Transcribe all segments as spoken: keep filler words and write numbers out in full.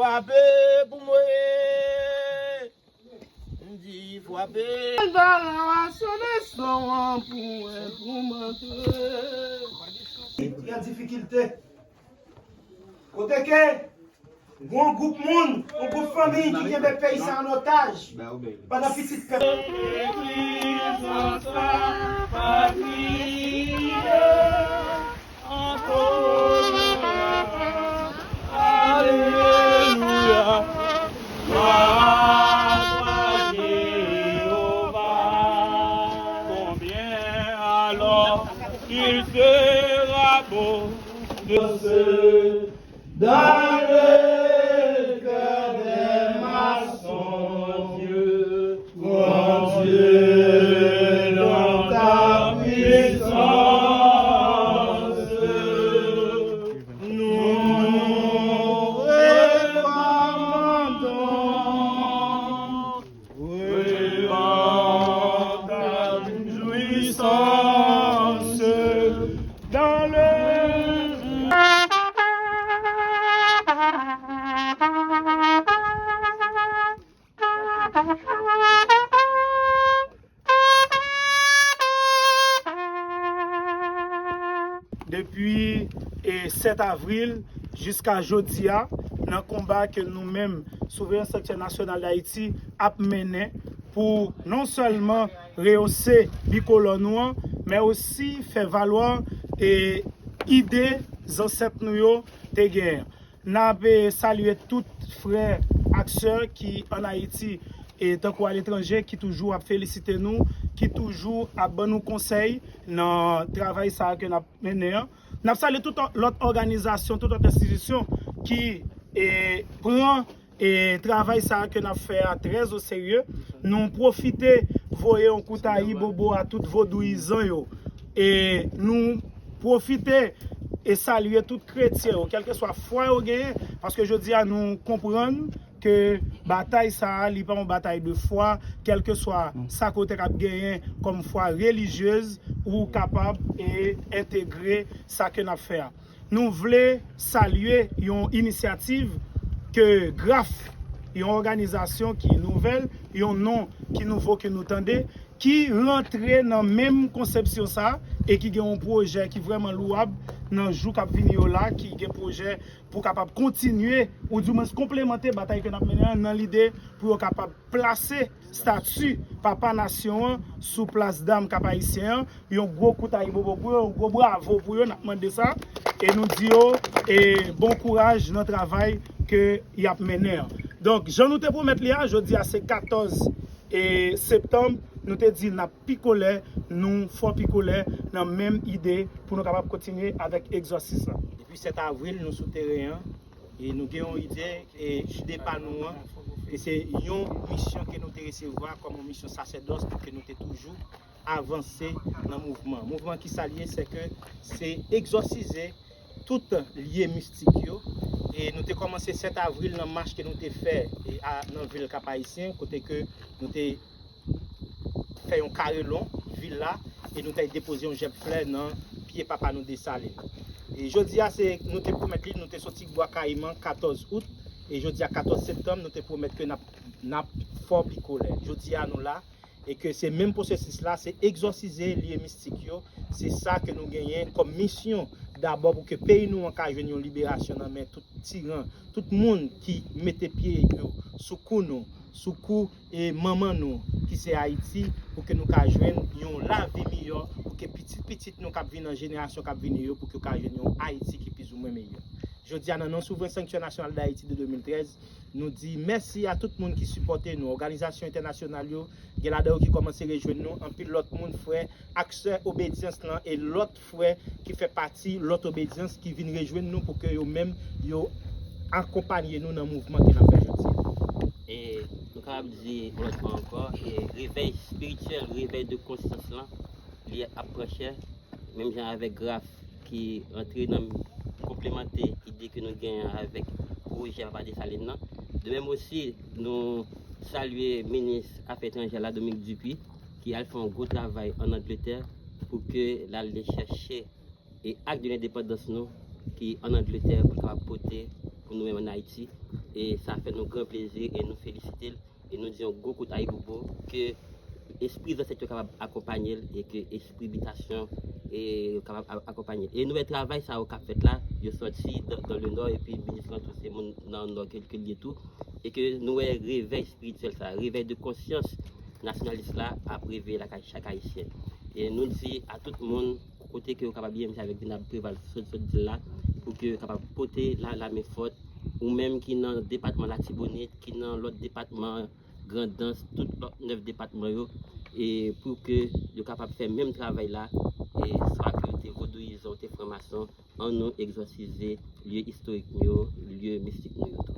Frape pou mwen. M di frape. Mwen ta rasyone son an pou mwen, pou m antre. Li an difikilte. Kote ke gon gwoup moun, yon gwoup fanmi ki kenbe peyi sa an otaj. Pandan pitit pèp. Legliz lan sa pa kriye ankò. Alelouya. Gloire à toi, Jéhovah. Combien alors il sera beau de se dans le cœur des maçons, Dieu, grand Dieu, dans ta puissance, nous recommandons. Relâche ta jouissance dans le. Depi e, sèt avril jiska jodi a, nan konba ke nou menm, Souvren Sanktè Nasyonal d Ayiti ap mennen pou non sèlman reyose bikolò nou an, men osi fè valwa e, ide zansèt nou yo te genyen. N ap e, salye tout frè ak sè ki ann Ayiti e tankou aletranje ki toujou ap felisite nou, ki toujou ap ban nou konsèy nan travay sa a ke n ap mennen an. N ap salye tout lòt òganizasyon, tout lòt enstitisyon ki e, pran e, travay sa a ke n ap fè a trè o serye. Nou pwofite voye yon kout ayibobo a tout vodouyizan yo. E nou pwofite e salye tout kretyen yo, kèlkeswa fwa yo genyen, paske jodi a nou konprann ke batay sa a, li pa yon batay de fwa, kèlkeswa sa ke w te kab genyen kòm fwa relijyez, ou kapab e entegre sa ke n ap fè a. Nou vle salye yon inisyativ ke graf, yon òganizasyon ki nouvèl, yon non ki nouvo ke nou tande, ki rantre nan menm konsepsyon sa e ki gen yon pwojè ki vrèman lwab nan jou k ap vini yo la, ki gen pwojè pou kapab kontinye, oudimwens konplemante batay ke n ap mennen an, nan lide pou yo kapab plase stati papa nasyon an sou plas dam Kap Ayisyen an. Yon gwo kout ayibobo pou yo, yon gwo bravo pou yo, n ap mande sa. E nou di yo e bon kouraj nan travay ke y ap mennen an. Donk, jan nou te pwomèt li a, jodi a se katòz e septanm, nou te di n ap pi kolè, nou fò pi kolè nan menm ide pou nou kapab kontinye avèk egzèsis la. Depi sèt avril, nou sou teren an e nou gen yon ide e de pa nou an, e se yon misyon ke nou te resevwa kòm yon misyon sasèdòs pou ke nou te toujou avanse nan mouvman. Mouvman ki sa l ye, se ke se egzòsize tout lye mistik yo. E nou te kòmanse sèt avril nan mach ke nou te fè e a, nan vil Kap Ayisyen, kote ke nou te fè yon kare lon vil la e nou t al depoze yon jèb flè nan pye papa nou Desalin. E jodi a, se, nou te pwomèt li, nou te soti Bwa Kayiman katòz out, e jodi a, katòz septanm, nou te pwomèt ke n ap, n ap fò pi kolè. Jodi a, nou la, e ke se menm pwosesis la, se egzòsize lye mistik yo, se sa ke nou genyen kòm misyon, dabò pou ke peyi nou an ka jwenn yon liberasyon nan men tout tiran, tout moun ki mete pye yo sou kou nou, sou kou e manman nou ki se Ayiti, pou ke nou ka jwenn yon lavi miyò, pou ke pitit pitit nou k ap vin an, jenerasyon k ap vini yo, pou ke yo ka jwenn yon Ayiti ki plizoumwen meyè. Jodi a, nan non Souvren Sanktè Nasyonal d Ayiti de de mil trèz, nou di mèsi a tout moun ki sipòte nou, òganizasyon entènasyonal yo, gen ladan yo ki kòmanse rejwenn nou, anpil lòt moun, frè ak sè obedyans lan e lòt frè ki fè pati lòt obedyans ki vin rejwenn nou pou ke yo menm yo akonpanye nou nan mouvman ke n ap fè jodi a. E nou kapab di yon lòt fwa ankò, e revèy espirityèl, revèy de konsyans lan, li ap pran chè, menm jan avèk graf ki rantre nan konplemante ide ke nou genyen avèk pwojè Papa Desalin nan. De menm osi, nou salye minis afè etranjè la, Dominique Dupuy, ki al fè yon gwo travay ann Angletè pou ke l al chèche e ak de lendepandans nou ki ann Angletè pou l kapab pote pou nou menm ann Ayiti. E sa fè nou gran plezi e nou felisite l. E nou di yon gwo kout ayibobo, ke espri zansèt yo kapab akonpanye l e ke espri bitasyon e yo kapab a- akonpanye l. E nou wè travay sa yo k ap fèt la, yo sòti dans le nord epi minis lan tou se moun nan nò ke ke l ye tou. E ke nou wè revèy espirityèl sa, revèy de konsyans nasyonalis la ap reveye lakay chak ayisyen. E nou di a tout moun, kote ke yo kapab ye, menm jan avèk Venab Preval sot sot di l la, pou ke yo kapab pote la lamen fòt, ou menm ki nan depatman Latibonit, ki nan lòt depatman Grandans, tout lòt nèf depatman yo, e pou ke yo kapab fè menm travay la, e swa ke yo te vodouyizan ou te franmason, an nou egzòsize lye istorik nou yo, lye mistik nou yo tou.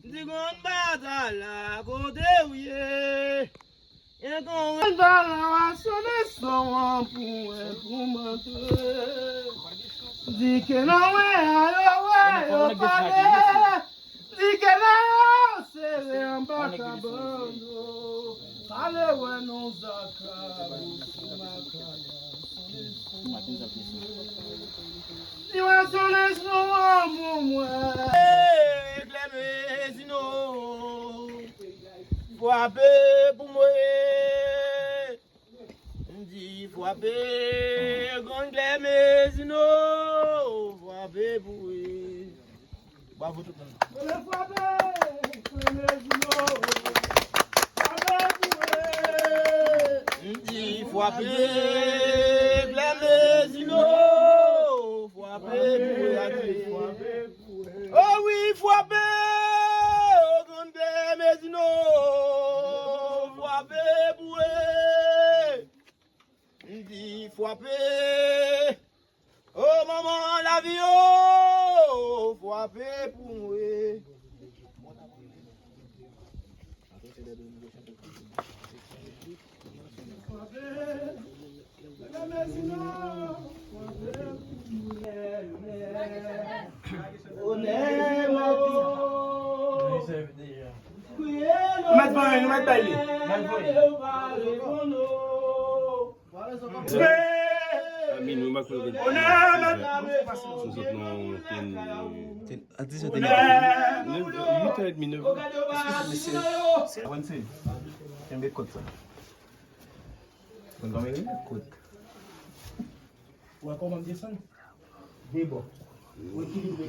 Di grann batay la, kote w ye? Mwen ta la sou leson an pou wè kouman te. Di ke nan wè a yo wè yo pale. Di ke nan yo sere anba kabann yo. Pale wè non zaka sou makaya sou leson. Di wè sou leson an pou mwen. Klè Mezino. Frape pou mwen. M di frape, Gran Klè Mezino, frape pou mwen. Bravo tout moun. Frape, Klè Mezino, frape pou mwen. M di frape, Klè Mezino, frape pou mwen. Oh wi, frape! Oh, Gran Klè Mezino! Frape pou mwen! M di frape! Oh, manman lavi, oh! Frape pou mwen! Mèt voye, nou mèt bay li. Mèt voye. A minwi, m ak nou gen. Sou sot nan ten. A dis èt e demi. Nèf, uit è edmi, nèf è. Avanse. Kenbe kòd sa. Kenbe kòd. Ou wè kòman m desann? De bò. Ou ekilibre.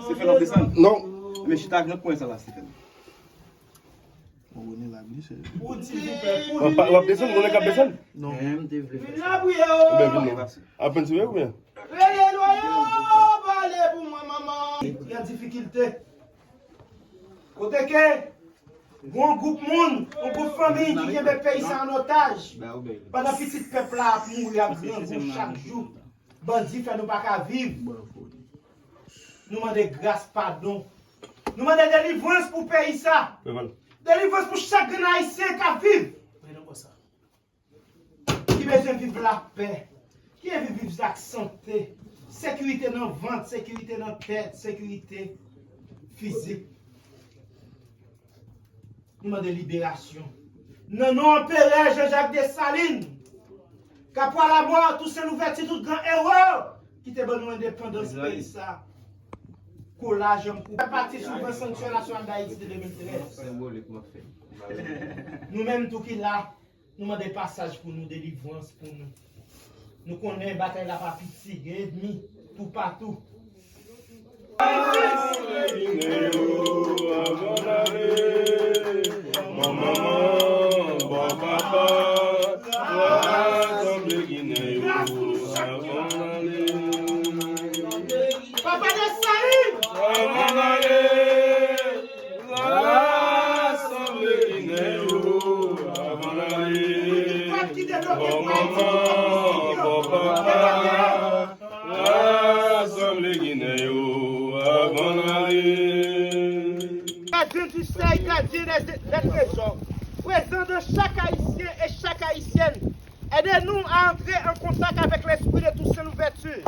Stephen, ap desann? Non. Men chita ak lòt pwen sa la, Stephen. Ou rele la glise. W ap, w ap desann, ou konnen k ap desann? Non. Vin la priye o. Oubyen vin non. Apèn sou yo oubyen? Rele lwa yo, pale pou mwen, manman. Ki an difikilte. Kote ke gon gwoup moun, yon gwoup fanmi ki kenbe peyi sa an otaj. Pandan pitit pèp la ap mouri ak grangou chak jou. Bandi fè nou pa ka viv. Nou mande gras, padon. Nou mande delivrans pou peyi sa. Delivrans pou chak grenn ayisyen k ap viv. Ki bezwen viv lapè. Ki anvi viv ak sante. Sekirite nan vant, sekirite nan tèt, sekirite fizik. Nou mande liberasyon. Nan non Anperè Jean Jacques Dessalines, Kapwa Lamò, Tousen Louvèti, tout gran ewo ki te ban nou endepandans peyi sa. Kolaj an kou. Fè pati sou gran sanksyon Nasyonal Dayiti de de mil trèz. Nou menm tou ki la, nou mande pasaj pou nou, delivrans pou nou. Nou konnen batay la pa piti, gen ènmi toupatou. Rasanble Ginen yo avan n ale. Bon manman, bon papa, rasanble Ginen yo avan n ale. Papa Dessalines! Avan n ale, rasanble Ginen yo avan n ale. Bon manman, bon papa, rasanble Ginen yo avan n ale. Gadyen di sèy, gadyen dè, dè trezò, prezan dan chak Ayisyen e chak Ayisyèn. Ede nou a antre an kontak avèk lespri de Toussaint Louverture,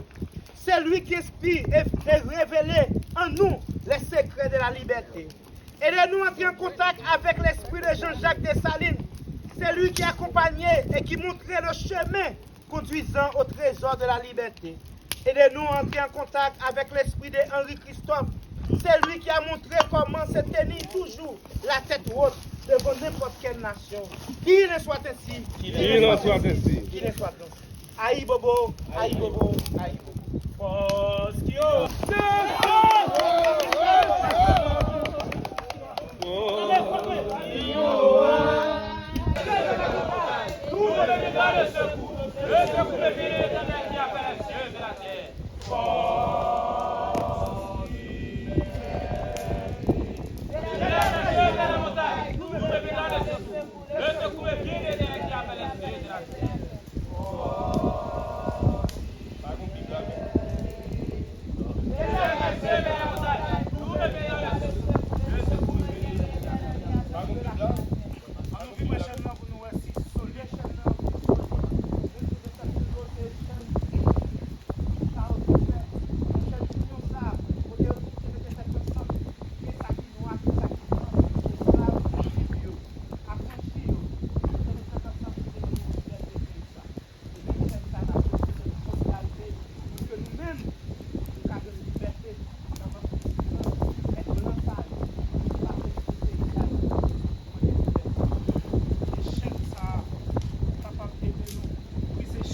celui qui inspire et, et révèle en nous les secrets de la liberté. Ede nou antre an kontak avèk lespri de Jean-Jacques Dessalines, celui qui accompagne et qui montre le chemin conduisant au trésor de la liberté. Ede nou antre an kontak avèk lespri de Henri Christophe, celui qui a montré comment se tenir toujours la tête haute devant n'importe quelle nation. Qu'il en soit ainsi. Qu'il en soit ainsi. Qu'il en soit ainsi. Ayibobo, ayibobo, ayibobo. Fòs ki yo.